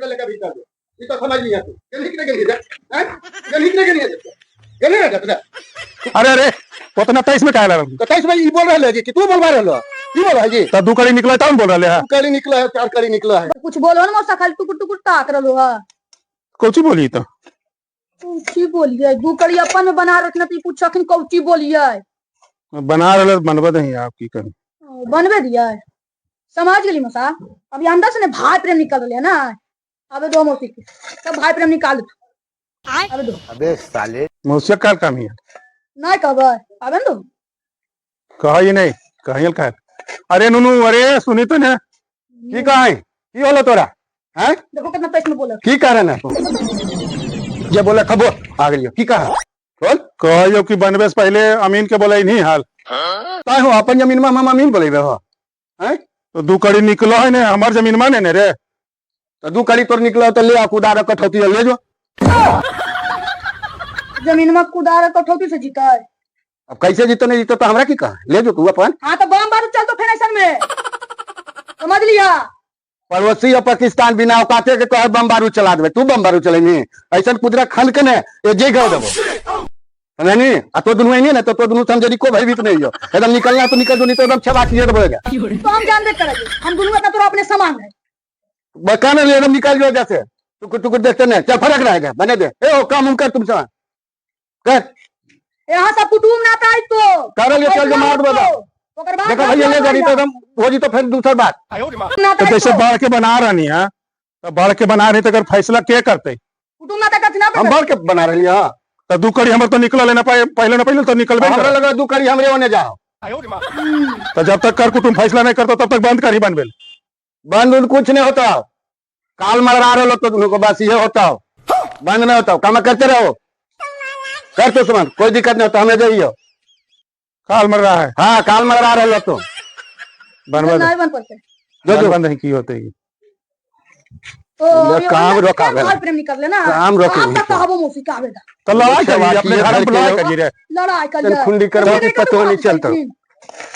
लेकर भीतर जो। ई तो समझ लिया तू। गेलही कि नहीं गेलही रे? हैं? गेलही कि नहीं गेलही रे? गेलही रे रे? अरे अरे, उतना 23 में काहे लागल? तो 23 में ई बोल रहले जी कि तू बोलवा रहलो। ई बोल है जी। त दू कड़ी निकले तब बोल रहले है। दू कड़ी निकला है, चार कड़ी निकला है। कुछ बोलो ना मौसा, खाली टुकुर टुकुर ताक रहलो है। कौची बोली तो? कौची बोलिए? दू कड़ी अपन में बना रखना तो पूछखिन कौची बोलिए। बना रहले बनबे नहीं आप की करी। बनबे दिया है। समझ गेली मौसा, अभी अंदर से ने भाई प्रेम निकल रहे है ना। अबे दो मौसी के सब भाई प्रेम निकाल दो। अबे दो। अबे साले। मौसी का काम है। नहीं कहबै अबे दो। कही नहीं, कहियल का। अरे नुनू, अरे सुनी तो ने। की कहे? की होलो तोरा? हैं? देखो कितना पैसे में बोला। की कारण है? जे बोले खबो आ गेलियो। की कहा? बोल। कहियो कि बनबे से पहले अमीन के बोले नहीं हाल। ताय हो अपन जमीन में हम अमीन बोलेबे हो। हैं? तो दू कड़ी निकलो है ने हमार जमीन में ने रे। तो दू कड़ी तोर निकलो तो ले आ कुदार कठौती ले जो। जमीन में कुदार कठौती से जीता है। अब कैसे जीतो नहीं जीतो तो हमरा की कहा? ले जो तू अपन। हाँ तो बम बारूद चल तो फिर ऐसा में समझ लिया। पड़ोसी और पाकिस्तान बिना औकाते के कहे बम बारूद चला देबे, तू बम बारूद चलेनी ऐसा कुदरा खन के ने ए जे गाव देबो। समझनी? आ तो दुनू नहीं ना तो दुनू समझरी को भयभीत नहीं हो। एकदम निकलना तो निकल जो, नहीं तो एकदम छबा किए देबो। तो हम जानबे करेंगे, हम दुनू का तोरा अपने समान है। बकाने ले एकदम निकल जो जैसे टुकुर टुकुर देखते नहीं चल फरक रहेगा बने दे। ए ओ काम उम कर तुम सब कर। यहाँ सब कुटुम्ब ना आए तो कर लियो, चल जो मार दो। ओकर बाद देखो भैया ले जानी तो एकदम हो जी तो फिर दूसर बात। ना तो जैसे बढ़ के बना रही है तो बढ़ के बना रही तो अगर फैसला के करते? कुटुम्ब ना कथी ना हम बढ़ के बना रही है। तो दू कड़ी हमर तो निकल लेना पहले ना पहले तो निकलबे हमरा लगा दू कड़ी हमरे ओने जाओ। तो जब तक कर कुटुम्ब फैसला नहीं करता तब तक बंद कर ही बनबे। बंद उन कुछ नहीं होता। काल मरवा रहे तो दोनों को बस ये होता हो, बंद नहीं होता। काम करते रहो, कर तो सुमन कोई दिक्कत नहीं होता। हमें जाइए। काल मर रहा है। हाँ काल मरवा रहे तो बनवा नहीं बन पड़ते। जो जो। बंद नहीं की होते। ओ, ले, काम रोका भाई गया। प्रेम निकल लेना। काम रोके आप हुई तक तो। कहबो मौसी का आवेदा। तो लड़ाई करिए, अपने घर में लड़ाई के करिए रे। लड़ाई कर चल, खुंडी करवा के पतो नहीं चलता।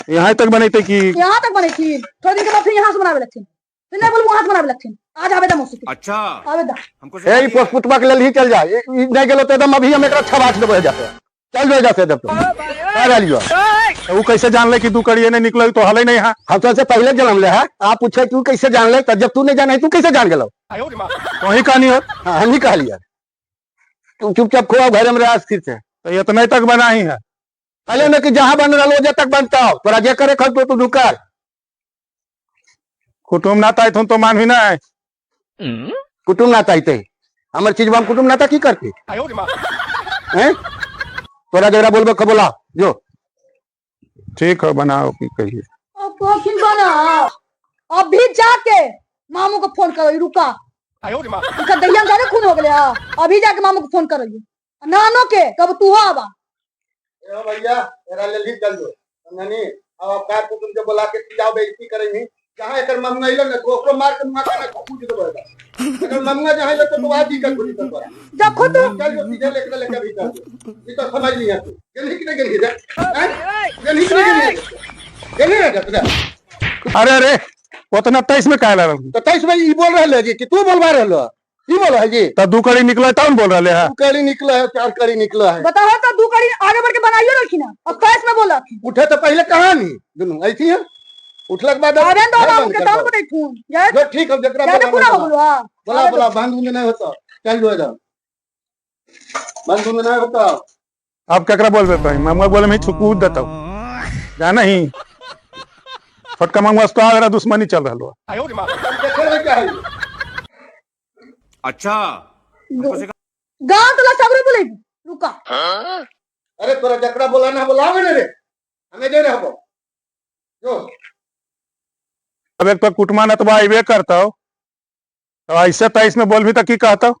यहाँ तक बनैते की यहाँ तक बनैथिन, थोड़े दिन के बाद फिर यहाँ से बनावे लगथिन, फिर नहीं बोलबो वहाँ से बनावे लगथिन। आज आवेदा मौसी के। अच्छा। आवेदा। हमको ए पोस्पुतवा के लेल ही चल जा। ई नहीं गेलो तो एकदम अभी हम एकरा छबाक देबो जाते। चल जो जाते तब तो। आ रहलियो। तो उ कैसे जान ले कि दू कड़ी नहीं निकले तो हले नहीं है। हम सबसे पहले जन्म ले है। आप पूछे तू कैसे जान ले? तो जब तू नहीं जाने तू कैसे जान गेलो? तो ही कहानी हो। हाँ, हम ही कह लिया। तू चुपचाप खोआ घर में रह स्थिर से। तो इतना तक बना ही है। पहले न कि जहाँ बन रहा हो तक बनता हो। तोरा जे करे खल तो तू कर। कुटुम्ब नाता है तो मान भी ना है। कुटुम्ब नाता ही हमर चीज हम कुटुम्ब नाता की करती हैं? तोरा जरा बोलबे के बोला जो। ठीक है बनाओ की कहिए। अब कखिन बनाओ? अभी जाके मामू को फोन करो, रुका। उनका दहिया में ज्यादा खून हो गया। अभी जाके मामू को फोन करो, नानो के कब तू आवा। ए भैया एरा ले ली चल जो समझनी। अब आप कार कुटुंब के बोला के जाओ बेइज्जती करेंगी। जहां एकर ममंगा इलो न तो ओकरो मार के माथा ना कूद देबो। एकर ममंगा जहां इलो तो आज ही कर खुदी तोरा। देखो तो। चल जो सीधे लेकर लेके भीतर। ई तो समझ लिया तू। गेलही कि नहीं गेलही रे? हैं? गेलही कि नहीं गेलही? गेलही रे रे? अरे अरे उतना 23 में काहे लागल? तो 23 में ई बोल रहले जी कि तू बोलवा रहलो। ई बोल है जी। तो दू कड़ी निकले तब बोल रहले है। दू कड़ी निकला है, चार कड़ी निकला है। बताओ तो दू कड़ी आगे बढ़ के बनाइयो रखी ना। अब 23 में बोला। उठे तो पहले कहानी दोनों ऐसी है। उठलक बाद अरे तो घर मामू बंद के कर तब दो। बतैथुन। जय जो ठीक है, जकरा ज्यादा बोला पूरा हो बोला। गेलो, हाँ। बोला, अरे बोला, तो बंद उंद नहीं होता। चल जो इधर। बंद उंद नहीं होता। अब केकरा बोलबे भाई? मामा बोले मैं छुकू देता हूं। जाना ही। छोटका मामा तो आगरा दुश्मनी चल रहा है। देखे रहे क्या है? अच्छा। गांव तोला सबरे बोले रुका। अरे तोरा जकरा बोला ना बोलावे ने रे। हमें जे रहबो। जो। अब एक तो कुटुमा न तो आइबे करता हो। तो ऐसे 23 में बोल भी तो की कहता हो?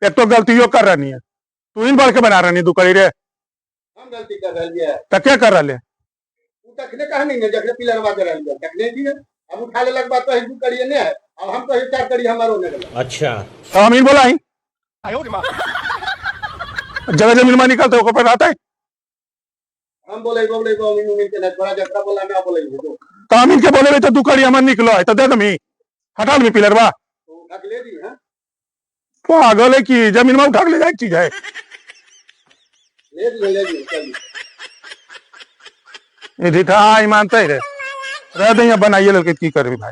एक तो गलतियों कर रही है। तू ही बढ़ के बना रही दू कड़ी रे। हम गलती कर रही है। तो क्या कर रहे? तू तखने कहानी ने जखने पिलरवा दे रही है। तखने जी अब उठा ले लग बात तो दू कड़ी ने है। अब हम तो चार कड़ी हमारो ने गला। अच्छा। तो हम ही बोला ही। जगह जमीन में निकलते ओकर पर आता है। हम बोले बोले अमीन उमीन के नहीं, थोड़ा जकरा बोला ना बोले जो। तो अमीन के बोले तो दू कड़ी हमर निकलो है तो दे दमी। हटा दमी पिलरवा। तो उठा उठा के ले दी हैं? पागल है कि जमीन में उठा के ले जाए के चीज है। ले दी चल। ये ढीठा ईमानते रे रह दे, यहाँ बनाइए लड़के, की करबी भाई।